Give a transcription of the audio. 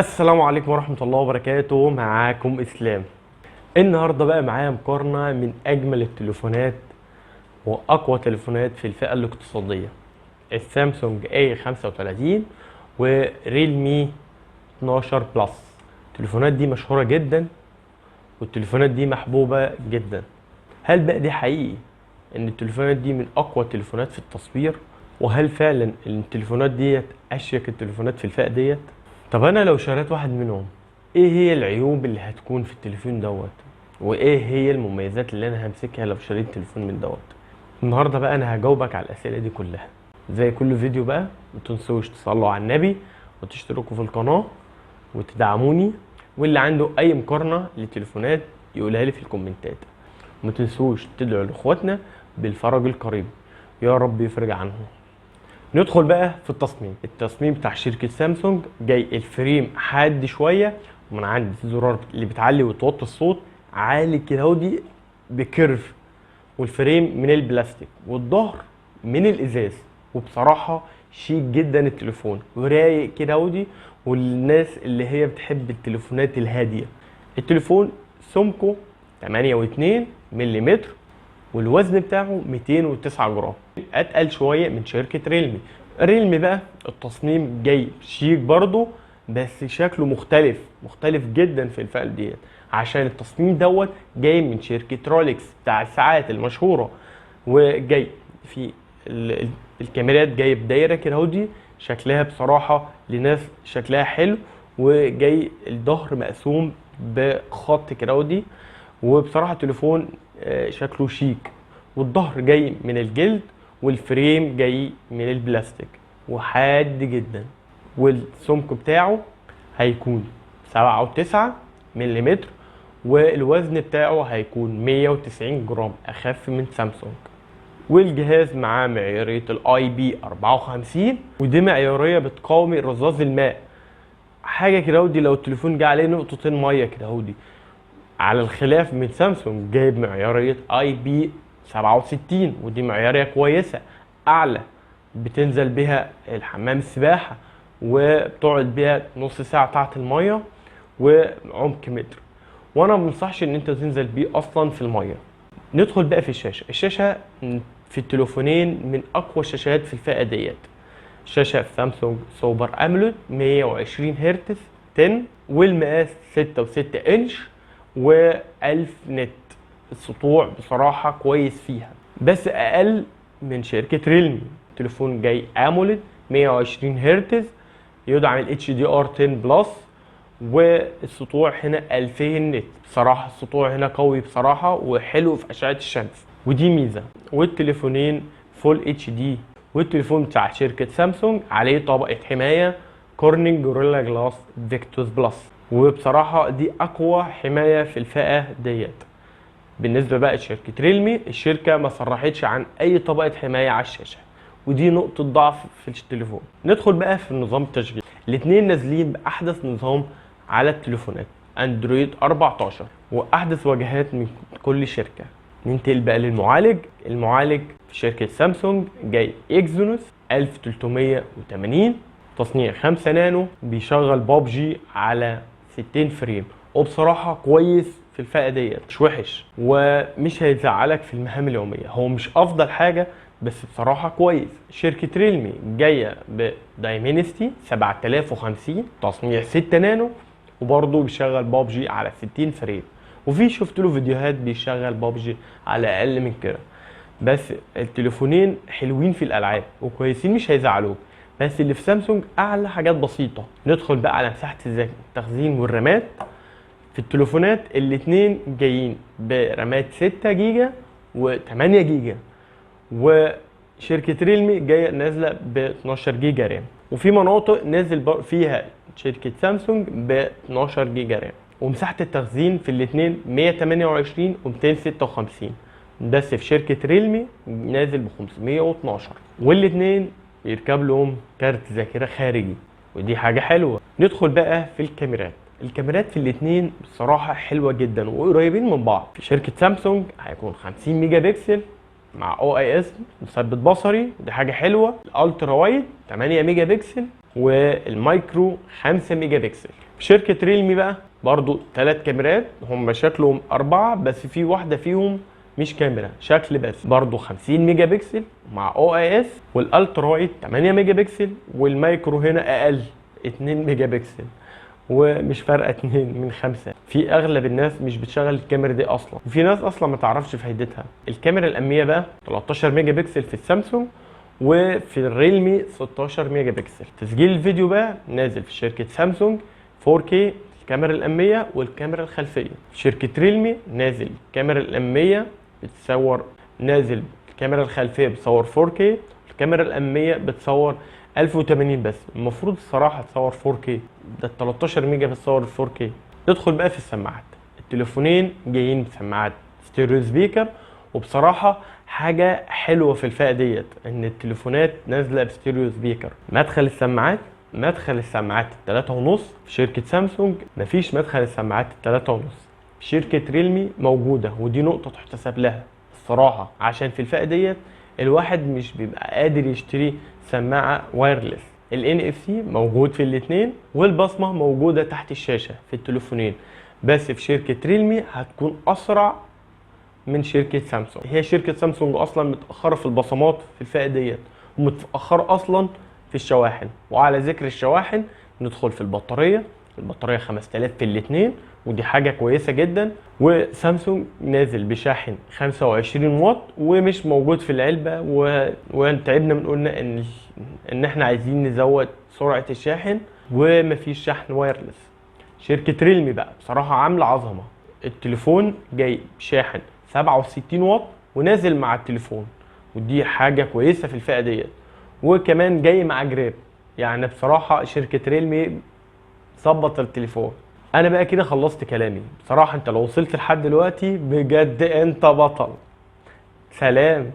السلام عليكم ورحمة الله وبركاته. معاكم اسلام. النهاردة بقى معايا مقارنة من اجمل التليفونات واقوى تليفونات في الفئة الاقتصادية، السامسونج A35 وريلمي 12 Plus. التليفونات دي مشهورة جدا والتليفونات دي محبوبة جدا. هل بقى دي حقيقي ان التليفونات دي من اقوى التليفونات في التصوير؟ وهل فعلا التليفونات ديت اشيك التليفونات في الفئة ديت؟ طب انا لو شريت واحد منهم ايه هي العيوب اللي هتكون في التليفون دوت؟ وايه هي المميزات اللي انا همسكها لو شريت تليفون من دوت؟ النهارده بقى انا هجاوبك على الاسئلة دي كلها زي كل فيديو. بقى ما تنسوش تصلوا على النبي وتشتركوا في القناة وتدعموني، واللي عنده اي مقارنة للتليفونات يقولها لي في الكومنتات. وما تنسوش تدعوا لاخواتنا بالفرج القريب، يا رب يفرج عنهم. ندخل بقى في التصميم. التصميم بتاع شركة سامسونج جاي ال frame حاد شوية، ومن عند الزرار اللي بتعلي وتوطي الصوت عالي كده ودي ب curve، وال frame من البلاستيك والظهر من الازاز، وبصراحة شيك جدا التليفون ورايق كده ودي، والناس اللي هي بتحب التليفونات الهادية. التليفون سمكة 8.2 ملم والوزن بتاعه 209 جرام، اتقل شوية من شركة ريلمي. ريلمي بقى التصميم جاي شيك برضو، بس شكله مختلف مختلف جدا في الفئة ديت، عشان التصميم دوت جاي من شركة رولكس بتاع الساعات المشهورة، وجاي في الكاميرات جاي بدايره كده اهو، شكلها بصراحة لناس شكلها حلو، وجاي الظهر مقسوم بخط كده اهو، وبصراحة التليفون شكله شيك، والظهر جاي من الجلد وال frame جاي من البلاستيك وحاد جدا، والسمك بتاعه هيكون 7.9 ملم والوزن بتاعه هيكون 190 جرام، اخف من سامسونج. والجهاز معاه معيارية ال IP 54، ودي معيارية بتقاوم رذاذ الماء، حاجة كده ودي لو التليفون جه عليه نقطتين مية كده ودي. على الخلاف من سامسونج جايب معيارية IP 67، ودي معيارية كويسة اعلى، بتنزل بيها الحمام السباحة وبتقعد بيها نص ساعة تحت المية وعمق متر، وانا ما بنصحش ان انت تنزل بيه اصلا في المية. ندخل بقى في الشاشة. الشاشة في التليفونين من اقوى الشاشات في الفئة ديت. شاشة سامسونج Super AMOLED 120 هرتز 10، والمقاس 6.6 انش و1000 nit. السطوع بصراحة كويس فيها، بس اقل من شركة ريلمي. تليفون جاي AMOLED 120 هرتز، يدعم ال HDR 10 Plus، والسطوع هنا 2000 nit. بصراحة السطوع هنا قوي بصراحة وحلو في أشعة الشمس، ودي ميزة. والتليفونين Full HD. والتليفون بتاع شركة سامسونج عليه طبقة حماية Corning Gorilla Glass Victus Plus، وبصراحة دي أقوى حماية في الفئة ديت. بالنسبة بقى لشركة ريلمي، الشركة ما صرحتش عن أي طبقة حماية على الشاشة، ودي نقطة ضعف في التليفون. ندخل بقى في نظام التشغيل. الاتنين نازلين بأحدث نظام على التليفونات، اندرويد 14، وأحدث واجهات من كل شركة. ننتقل بقى للمعالج. المعالج في شركة سامسونج جاي اكزونوس 1380، تصنيع 5 نانو، بيشغل بابجي على 60 frame، وبصراحة كويس في الفئة ديت، مش وحش ومش هيزعلك في المهام اليومية. هو مش أفضل حاجة بس بصراحة كويس. شركة ريلمي جاية ب Dimensity 7050، تصنيع 6 نانو، وبرضه بيشغل بابجي على 60 frame، وفي شفت له فيديوهات بيشغل بابجي على أقل من كده. بس التليفونين حلوين في الألعاب وكويسين، مش هيزعلوك، بس اللي في سامسونج أعلى حاجات بسيطة. ندخل بقى على مساحة التخزين والرامات. في التليفونات الاتنين جايين برامات 6 جيجا و8 جيجا، وشركة ريلمي جاية نازلة ب 12 جيجا RAM، وفي مناطق نازل فيها شركة سامسونج ب 12 جيجا RAM. ومساحة التخزين في الاتنين 128 و 256، بس في شركة ريلمي نازل ب 512، والاتنين بيركب لهم كارت ذاكرة خارجي، ودي حاجة حلوة. ندخل بقى في الكاميرات. الكاميرات في الاتنين بصراحة حلوة جدا وقريبين من بعض. في شركة سامسونج هيكون 50 ميجا بكسل مع OIS مثبت بصري، دي حاجة حلوة. ال ultra wide 8 ميجا بكسل. وال macro 5 ميجا بكسل. شركة ريلمي بقى برضو 3 كاميرات، هم شكلهم 4 بس في واحدة فيهم مش كاميرا، شكل بس، برضو 50 ميجا بكسل مع OIS، وال ultra wide 8 ميجا بكسل، وال macro هنا اقل 2 ميجا بكسل، ومش فارقه 2 من 5. في اغلب الناس مش بتشغل الكاميرا دي اصلا، وفي ناس اصلا ما تعرفش فايدتها. الكاميرا الامامية بقى 13 ميجا بكسل في السامسونج، وفي الريلمي 16 ميجا بكسل. تسجيل الفيديو بقى نازل في شركة سامسونج 4K الكاميرا الامامية والكاميرا الخلفية. في شركة ريلمي نازل الكاميرا الامامية بتصور، نازل الكاميرا الخلفية بتصور 4K، الكاميرا الامامية بتصور 1080 بس، المفروض الصراحة تصور 4K، ده 13 ميجا بتصور 4K. ندخل بقى في السماعات. التليفونين جايين بسماعات stereo speaker، وبصراحة حاجة حلوة في الفئة ديت ان التليفونات نازله ب stereo speaker. مدخل السماعات 3.5 في شركة سامسونج مفيش مدخل السماعات 3.5، في شركة ريلمي موجودة، ودي نقطة تحتسب لها الصراحة، عشان في الفئة ديت الواحد مش بيبقى قادر يشتري سماعه wireless. ال NFC موجود في الاثنين، والبصمه موجودة تحت الشاشة في التليفونين، بس في شركة ريلمي هتكون اسرع من شركة سامسونج. هي شركة سامسونج اصلا متاخرة في البصمات في الفئة ديت، ومتاخره اصلا في الشواحن. وعلى ذكر الشواحن ندخل في البطارية. البطارية 5000 في الاثنين، ودي حاجة كويسة جدا. وسامسونج نازل بشاحن 25 واط ومش موجود في العلبة، وتعبنا من قلنا ان احنا عايزين نزود سرعة الشاحن، ومفيش شحن wireless. شركة ريلمي بقى بصراحة عامله عظمه، التليفون جاي بشاحن 67 واط ونازل مع التليفون، ودي حاجة كويسة في الفئة ديت، وكمان جاي مع جراب. يعني بصراحة شركة ريلمي ظبط التليفون. انا بقى كده خلصت كلامي بصراحة، انت لو وصلت لحد دلوقتي بجد انت بطل. سلام.